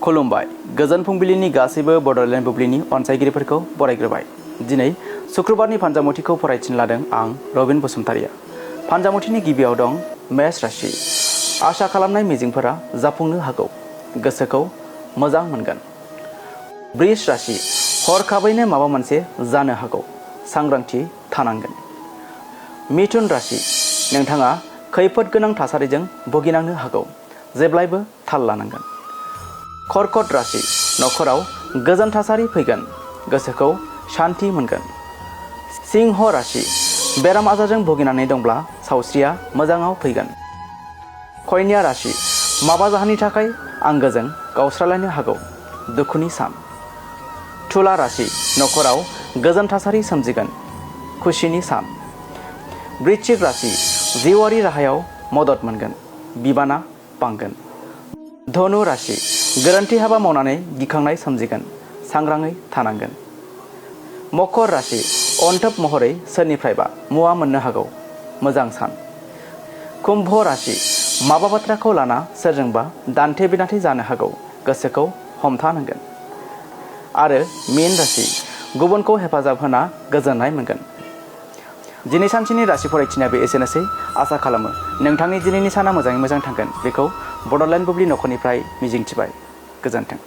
खुलुमबाय गोजोन फुंबिलिनि गासैबो बड'लेण्ड बुब्लिनि अनसायगिरिफोरखौ बरायग्रोबाय। दिनै शुक्रबारनि फानजामुथिखौ फरायथिनो लादों आं रबिन बसुमतारिया। फानजामुथिनि गिबियाव दं मेष राशि। आसा खालामनाय मिजिंफोरा जाफुंनो हागौ, गोसोखौ मोजां मोनगोन। बृष राशि। हरखाबैनो माबा मोनसे जानो हागौ, सांग्रांथि थानांगोन। मिथुन राशि। नोंथाङा खैफोद गोनां थासारिजों भुगिनांनो हागौ, जेब्लायबो थाल लानांगोन। कर्कट राशि। नखराव गोजोन थासारि फैगोन, गोसोखौ शान्ति मोनगोन। सिंह राशि। बेराम आजारजों भुगिनानै दंब्ला सावस्रिया मोजाङाव फैगोन। कन्या राशि। माबा जाहोननि थाखाय आंगोजों गावस्रालायनो हागौ, दुखुनि सान। तुला राशि। नखराव गोजोन थासारि सोमजिगोन, खुसिनि सान। वृश्चिक राशि। जिउआरि राहायाव मदद मोनगोन, बिबाना बांगोन। धनु राशि। गोरोन्थि हाबा मावनानै गिखांनाय सोमजिगोन, सांग्राङै थानांगोन। मकर राशि। अनथोब महरै सोरनिफ्रायबा मुवा मोननो हागौ, मोजां सान। कुम्भ राशि। माबा बाथ्राखौ लाना सोरजोंबा दान्थे बिदान्थे जानो हागौ, गोसोखौ हमथानांगोन। आरो मीन राशि। गुबुनखौ हेफाजाब होना गोजोननाय मोनगोन। दिनै सानसेनि राशि फरायथिनाया एसेनोसै। आसा खालामो नोंथांनि दिनैनि साना मोजाङै मोजां थांगोन, बेखौ बड'लेण्ड बुब्लि नखरनिफ्राय मिजिंथिबाय। गोजोन्थों।